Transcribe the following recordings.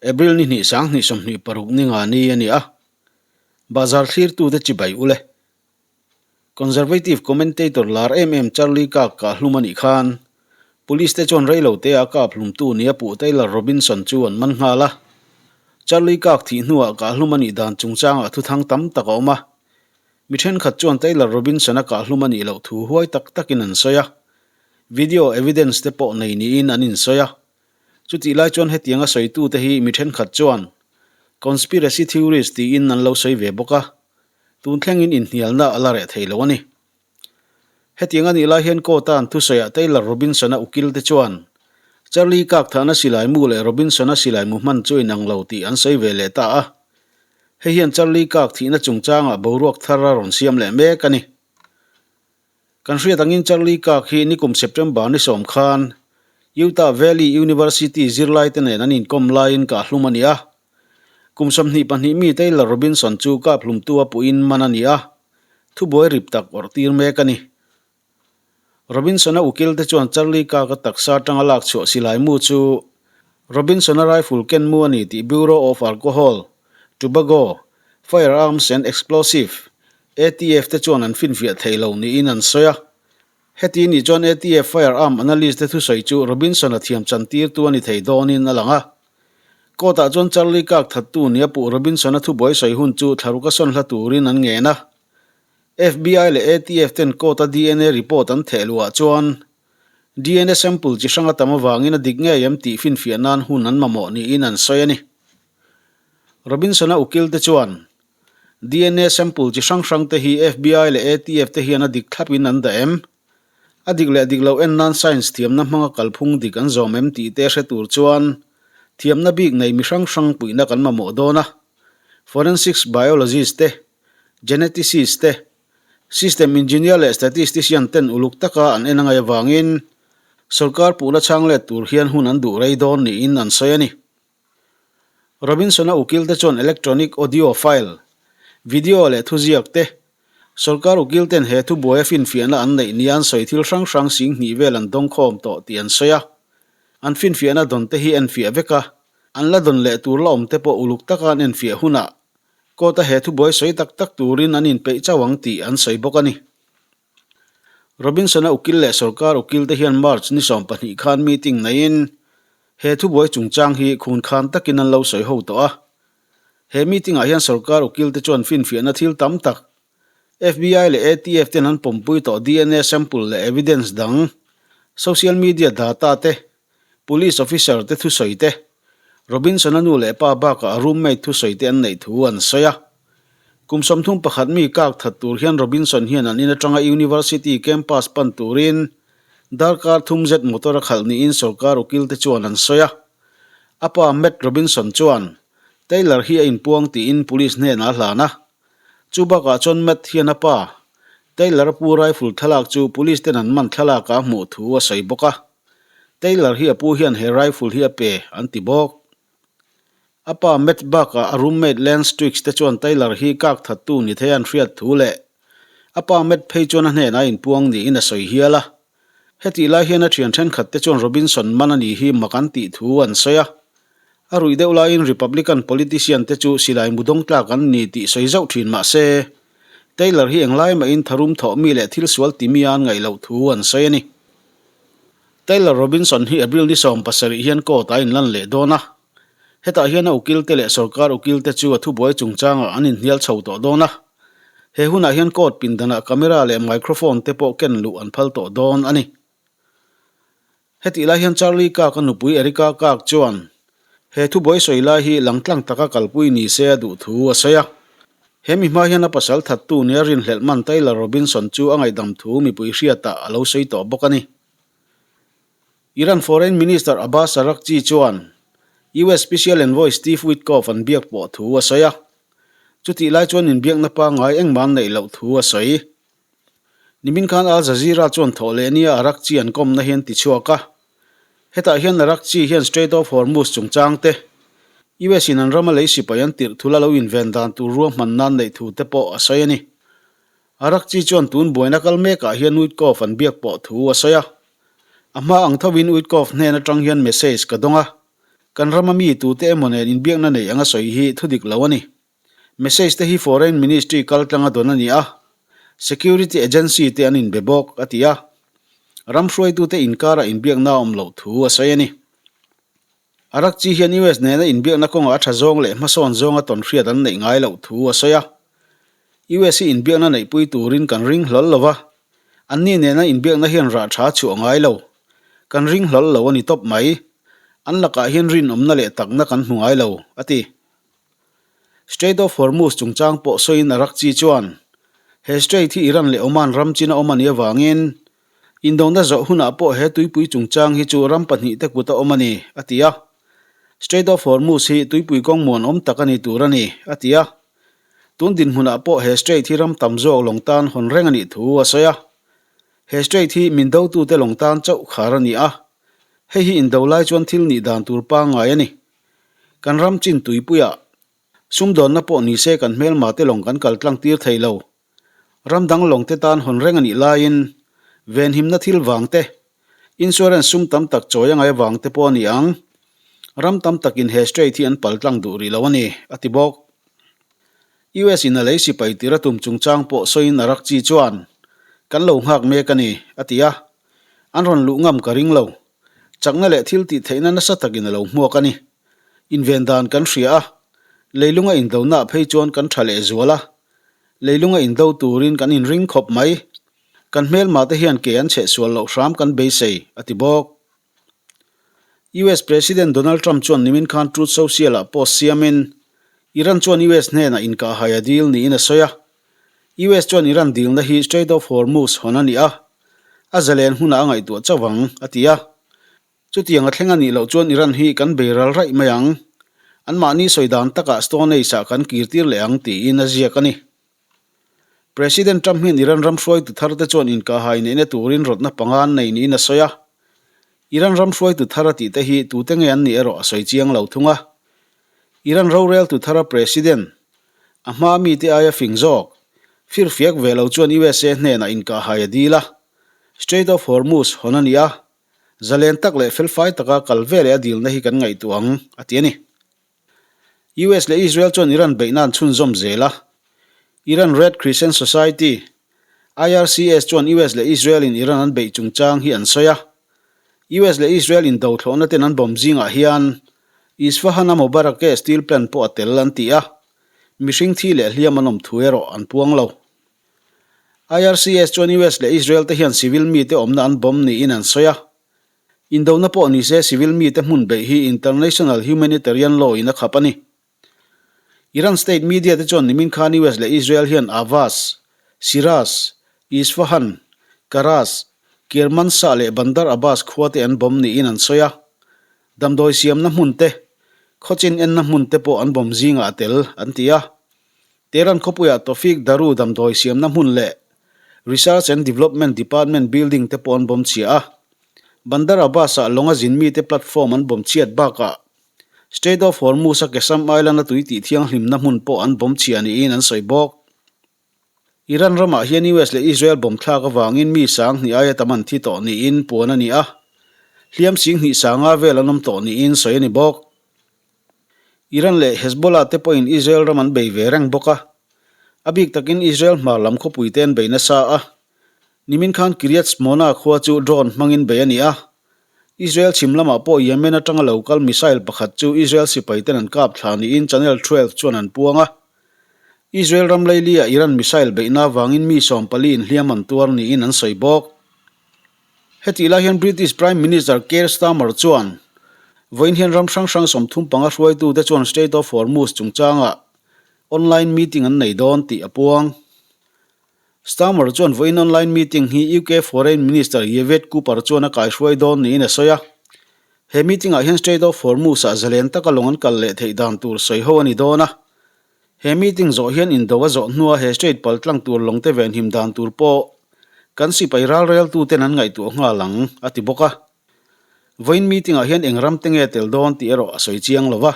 April ni hnih 2026 ni nga ni a ni a, Bahzar thlirtute chibai u le. Conservative commentator lar em em Charlie Kirk kah hlum a nih khan Police te chuan reilo te a kap hlumtu nia puh Taylor Robinson chu an man nghal a. Charlie Kirk thih hnuah kah hlum a nih dan chungchangah thuthang tam tak a awm a. Mi thenkhat chuan Taylor Robinson a kah hlum a nih loh thu huai tak takin an sawi a. Video evidence te pawh nei niin an insawi a. Chutih lai chuan hetianga sawitute hi mi thenkhat chuan conspiracy theories tiin an lo sawi ve bawk a, tun thlengin inhnialna a la reh thei lo a ni. Hetiang a nih lai hian court-a an thusawiah Taylor Robinson-a ukil te chuan Charlie Kirk thahna silai mu leh Robinson-a silai mu hman chu inang lo tih an sawi ve leh ta a. Hei hian Charlie Kirk thihna chungchangah boruak thar a rawn siam leh mek a ni. Kan hriat angin Charlie Kirk hi nikum September ni sawm khan Utah Valley University zirlaite nen an inkawm laiin kah hlum a ni a. Kum 22 mi Taylor Robinson chu kap hlumtu a puhin man a ni a, thubuai rip tak awrh tir mek a ni. Robinson-a ukilte chuan Charlie Kirk-a taksa atanga lak chhuah silai mu chu Robinson-a rifle ken mu a ni tih Bureau of Alcohol, Tobacco, Firearms and Explosive, ATF te chuan an finfiah thei lo niin an sawi a. Heti nih chuan ATF firearm analyst te thusawi chu Robinson-a thiam chantirtu a ni thei dawnin a lang a. Court-ah chuan Charlie Kirk thattu nia puh Robinson-a thubuai sawi hun chu thlaruka sawn hla turin an ngen a. FBI leh ATF ten court-a DNA report an theh luhah chuan DNA sample chi hrang a tam avangin a dik ngei em tih finfiah nan hun an mamawh niin an sawi a ni. Robinson-a ukil te chuan DNA sample chi hrang hrang te hi FBI leh ATF te hian a dik thlap in an dah em? A dik leh dik loh en nan science thiamna hmanga kalphung dik an zawm em tih te hre tur chuan thiamna bik nei mi hrang hrang puihna kan mamawh dawn a. Forensics biologist te, geneticist te, system engineer leh statistician ten uluk taka an en a ngaih avangin sawrkar puhna chhang let tur hian hun an duh rei dawn niin an sawi a ni. Robinson-a ukil te chuan electronic audio file, video leh thuziak te, sawrkar ukil ten he thubuaia finfiahna an neih nia an sawi thil hrang hrang sing hnih vel an dawngkhawm tawh tih an sawi a. An finfiahna dawn te hi enfiah vek a, an la dawn leh tur la awm te pawh uluk taka an enfiah hunah court-a he thubuai sawi tak tak turin an inpeih chauh ang tih an sawi bawk a ni. Robinson-a ukil leh sawrkar ukil te hian March ni 12 khan meeting neiin he thubuai chungchang hi khun khan takin an lo sawi ho tawh a. He meeting-ah hian sawrkar ukil te chuan finfiahna thil tam tak, FBI leh ATF ten an pawmpui tawh DNA sample leh evidence dang, social media data te, Police officer te thusawi te, Robinson-a nu leh pa bakah a roommate thusawi te an neih thu an sawi a. Kum 31 mi kak that tur hian Robinson hian an in atanga University campus pan turin darkar thum zet motor a khalh niin sawrkar ukil te chuan an sawi a. A pa Matt Robinson chuan Taylor hi a inpuang tiin police hnenah a hlan a. Chu bakah chuan Matt hian a pa Taylor-a pu rifle thlalak chu police ten an man thlalakah a hmuh thu a sawi bawk a. Taylor hi a pu hian he rifle hi a pe an ti bawk. A pa Matt bakah a roommate Lance Twiggs te chuan Taylor hi kak thattu ni thei an hriat thu leh a pa Matt phei chuan a hnenah a inpuang niin a sawi hial a. Hetih lai hian a thian thenkhat te chuan Robinson man a ni hi mak an tih thu an sawi a. A ruih deuh laiin Republican politician te chu silai mu dawng tlak an ni tih sawi zauh thin mah se, Taylor hi englai mahin tharum thawh mi leh thil sual ti mi a an ngaih loh thu an sawi a ni. Taylor Robinson hi April ni 17 hian court a inlan leh dawn a, hetah hian a ukil te leh sawrkar ukil te chu a thubuai chungchangah an inhnial chho tawh dawn a. He hunah hian court pindanah camera leh microphone te pawh ken luh an phal tawh dawn a ni. Hetih lai hian Charlie Kirk-a nupui Erika Kirk chuan he thubuai sawi lai hi langtlang taka kalpui ni se a duh thu a sawi a. He mi hma hian a pasal thattu nia rinhlelh man Taylor Robinson chu a ngaihdam thu mipui hriatah a lo sawi tawh bawk a ni. Iran Foreign Minister Abbas Araghchi chuan US Special Envoy Steve Witkoff an biak pawh thu a sawi a. Chutih lai chuan inbiakna pangngai engmah an neih loh thu a sawi. Nimin khan Al Jazeera chuan thawh leh nia Araghchi an kawmna hi an ti chhuak a. Hetah hian Araghchi hian Strait of Hormuz chungchang te, US in an rama lei sipai an tirh thul a lo inven dan tur ruahman nan neih thu te pawh a sawi a ni. Araghchi chuan tun buaina kal mekah hian Witkoff an biak pawh thu a sawi a. A hma ang thovin Witkoff hnen atang hian message ka dawng a. Kan rama mi tute emaw nen inbiakna nei anga sawi hi thudik lo a ni. Message te hi Foreign Ministry kaltlanga dawn a ni a, Security Agency te an inbe bawk, a ti a. Ram hruaitute inkarah inbiakna a awm loh thu a sawi a ni. Araghchi hian US nena inbiakna kawngah a tha zawng leh hmasawn zawnga tawnhriat an neih ngai loh thu a sawi a. US hi inbiakna neihpui turin kan ring hlawl lo va, anni nena inbiakna hian rah tha chhuah ngai lo. Kan ring hlawl lo a ni tawp mai. An lakah hian rinawmna leh takna kan hmu ngai lo, a ti. Strait of Hormuz chungchang pawh sawiin Araghchi chuan, He strait hi Iran leh Oman ram china awm a nih avangin, indona zawh hunah pawh he tuipui chungchang hi chu ram pahnihte kut a awm a ni, a ti a. Strait of Hormuz hi tuipui kawng muanawm tak a ni tur a ni, a ti a. Tun dinhmunah pawh he strait hi ram tam zawk lawng tan hawn reng a nih thu a sawi a. He strait hi min dotute lawng tan chauh khar a ni a. Hei hi indo lai chuan thil nih dan tur pangngai a ni. Kan ram chin tuipuiah sumdawnna pawh nise kan hmelma te lawng kan kal tlang tir thei lo. Ram dang lawng te tan hawn reng a nih laiin venhimna thil vang te, insurance sum tam tak chawi a ngai vang te pawh a ni ang. Ram tam takin he strait hi an pal tlang duh rih lo a ni, a ti bawk. US in a lei sipai tir a tum chungchang pawh sawiin Araghchi chuan, Kan lo nghak mek a ni, a ti a. An rawn luh ngam ka ring lo. Chakna leh thil tih theihna nasa takin a lo hmuak a ni. Inven dan kan hria a, leilunga indonaah phei chuan kan tha leh zual a. Leilunga indo turin kan inring khawp mai. Kan hmelmate hian ke an chheh sual loh hram kan beisei, a ti bawk. US President Donald Trump chuan nimin khan Truth Social-ah post siamin, Iran chuan US hnenah inkahhai a dil niin a sawi a. US chuan Iran dilna hi Strait of Hormuz hawn a ni a, a zalen hunah a ngaihtuah chauh ang, a ti a. Chutiang a thleng a nih loh chuan Iran hi kan bei ral raih mai ang. Anmahni sawi dan takah Stone Age-ah kan kirtir leh ang tiin a ziak a ni. President Trump hian Iran ram hruaitu tharte chuan inkahhai neihna turin rawtna panga an nei niin a sawi a. Iran ram hruaitu thar a tihte hi tute nge an nih erawh a sawi chiang lo thung a. Iran roreltu thara President, a hmaa mite aia fing zawk, firfiak ve lo chuan USA hnenah inkahhai a dil a. Strait of Hormuz hawn a ni a, zalen tak leh felfai taka kal ve leh a dilna hi kan ngaihtuah ang, a ti a ni. US leh Israel chuan Iran beihna an chhunzawm zel a. Iran Red Crescent Society, IRCS, chuan US leh Israel-in Iran an beih chungchang hi an sawi a. US leh Israel indothlawhna ten an bawm zingah hian Isfahan-a Mobarakeh steel plant pawh a tel an ti a, mihring thi leh hliam an awm thu erawh an puang lo. IRCS chuan US leh Israel te hian civil mite awmna an bawm niin an sawi a. Indona pawh nise civil mite hmun beih hi international humanitarian law in a khap a ni. Iran state media te chuan nimin khan US leh Israel hian Ahvaz, Shiraz, Isfahan, Karaj, Kermanshah leh Bandar Abbas khua te an bomb niin an sawi a. Damdawi siamna hmun te, khawchin enna hmun te pawh an bomb zingah a tel, an ti a. Tehran khawpuiah Tawfiq Daru damdawi siamna hmun leh Research and Development Department building te pawh an bomb chhia a. Bandar Abbas-ah lawnga zin mite platform an bomb chhiat bakah Strait of Hormuz-a Qeshm Island-a tui tih thianghlimna hmun pawh an bomb chhia niin an sawi bawk. Iran ramah hian US leh Israel bomb thlak avangin mi sang hnih aia tam an thi tawh niin puan a ni a, hliam sing hnih sanga vel an awm tawh niin sawi a ni bawk. Iran leh Hezbollah te pawhin Israel ram an bei ve reng bawk a, a bik takin Israel hmar lam khawpui te an bei nasa a. Nimin khan Kiryat Shmona khua chu drone hmangin bei a ni a, Israel chhim lamah pawh Yemen atanga lo kal missile pakhat chu Israel sipai ten an kap thla niin Channel 12 chuan an puang a. Israel ram laili-ah Iran missile beihna avangin mi 14 in hliam an tuar niin an sawi bawk. Hetih lai hian British Prime Minister Keir Starmer chuan vawiin hian ram hrang hrang 35 hruaitute chuan Strait of Hormuz chungchangah online meeting an nei dawn tih a puang. Starmer chuan vawiin online meeting hi UK Foreign Minister Yvette Cooper chuan a kaihruai dawn niin a sawi a. He meeting-ah hian Strait of Hormuz-ah zalen taka lawng an kal leh theih dan tur sawi ho a ni dawn a. He meeting zawh hian indo a zawh hnua he strait pal tlang tur lawngte venhim dan tur pawh kan sipai ralreltuten an ngaihtuah nghal ang, a ti bawk a. Vawiin meeting-ah hian eng ram te nge tel dawn tih erawh a sawi chiang lo va.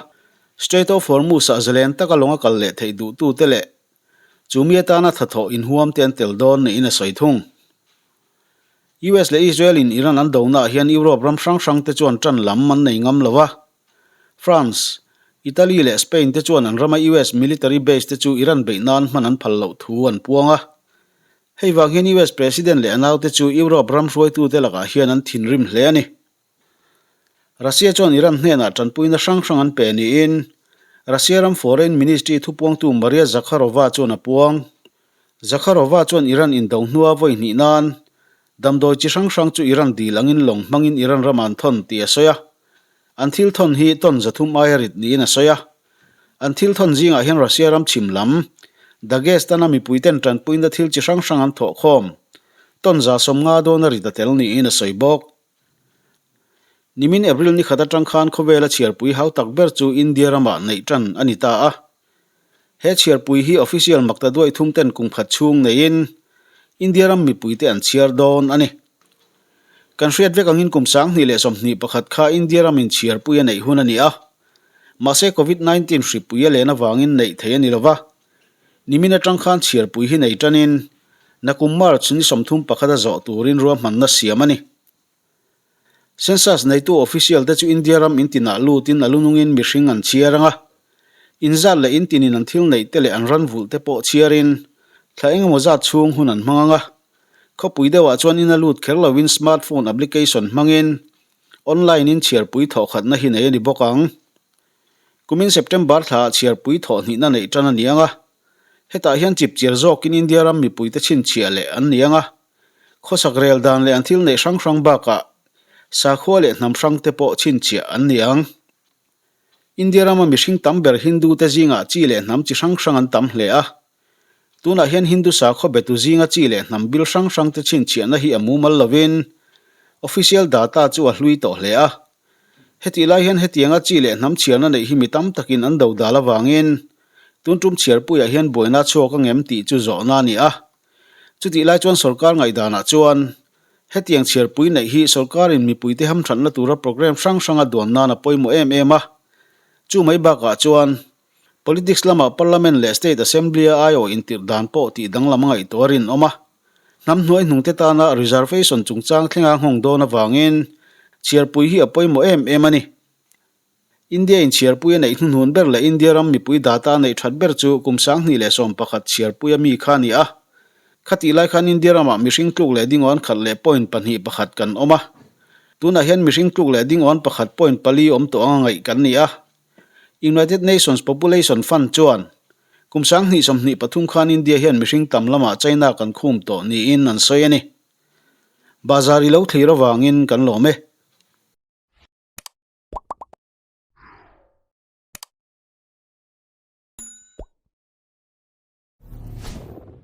Strait of Hormuz-ah zalen taka lawng a kal leh theih duhtute leh Chu mi atana thathawh inhuam te an tel dawn niin a sawi thung. US leh Israel in Iran an donaah hian Europe ram hrang hrang te chuan tan lam an nei ngam lo a. France, Italy leh Spain te chuan an rama US military base te chu Iran beih nan hman an phal loh thu an puang a. Hei vang hian US President leh a naute chu Europe ram hruaitute lakah hian an thinrim hle a ni. Russia chuan Iran hnenah tanpuina hrang hrang an pe niin Russia ram Foreign Ministry thupuangtu Maria Zakharova chuan a puang. Zakharova chuan Iran indo hnua vawi hnih nan damdawi chi hrang hrang chu Iran dil angin lawng hmangin Iran ramah an thawn tih a sawi a. An thil thawn hi ton 300 aia rit niin a sawi a. An thil thawn zingah hian Russia ram chhim lam, Dagestan-a mipuiten tanpuina thil chi hrang hrang an thawh khawm, ton 150 dawna rit a tel niin a sawi bawk. Nimin April ni khat atang khan khawvela chhiarpui hau tak ber chu India ramah neih tan a ni ta a. He chhiarpui hi official makta duai thum ten kum khat chhung neiin India ram mipuite an chhiar dawn a ni. Kan hriat vek angin kum 2021 kha India ramin chhiarpui a neih hun a ni a. Mahse Covid 19 hripui a len avangin neih theih a ni lova. Nimin atang khan chhiarpui hi nei tanin nakum March ni 31 a zawh turin ruahmanna siam a ni. Census neitu official te chu India ram in tinah lutin a lunungin mihring an chhiar ang a. Inzat leh in tinin an thil neih te leh an ran vulh te pawh chhiarin thla engemaw zat chhung hun an hmang ang a. Khawpui deuhah chuan ina lut kher lovin smartphone application hmangin online in chhiarpui thawhkhatna hi nei a ni bawk ang. Kumin September thlaah chhiarpui thawh hnihna neih tan a ni ang a. Hetah hian chipchiar zawkin India ram mipuite chhinchhiah leh an ni ang a. Khawsak rel dan leh an thil neih hrang hrang bakah sakhua leh hnam hrang te pawh chhinchhiah an ni ang. India rama mihring tam ber Hindu te zingah chi leh hnam chi hrang hrang an tam hle a. Tunah hian Hindu sakhaw betu zinga chi leh hnam bil hrang hrang te chhinchhiahna hi a mumal lovin official data chu a hlui tawh hle a. Hetih lai hian hetianga chi leh hnam chhiarna neih hi mi tam takin an do dal avangin tun tum chhiarpuiah hian buaina chhuak a ngem tih chu zawhna a ni a. Chutih lai chuan sorkar ngaihdanah chuan hetiang chhiarpui neih hi sorkarin mipuite hamthatna tura programme hrang hranga duan nan a pawimawh em em a. Chu mai bakah chuan politics lamah Parliament leh State Assembly-a aiawh intirh dan pawh tih danglam a ngaihtuah a rinawm a. Hnam hnuai hnungte tana reservation chungchang thlenga nghawng dawn avangin chhiarpui hi a pawimawh em em a ni. India in chhiarpui a neih hnuhnun ber leh India ram mipui data a neih that ber chu kum 2011 chhiarpui a mi kha a ni a. Khatih lai khan India ramah mihring tluk leh dingawn khat leh point pahnih pakhat kan awm a. Tunah hian mihring tluk leh dingawn pakhat point pali awm tawh anga ngaih kan ni a. United Nations Population Fund chuan kum 2023 khan India hian mihring tam lamah China kan khum tawh niin an sawi a ni. Bazar i lo thlir avangin kan lawm e.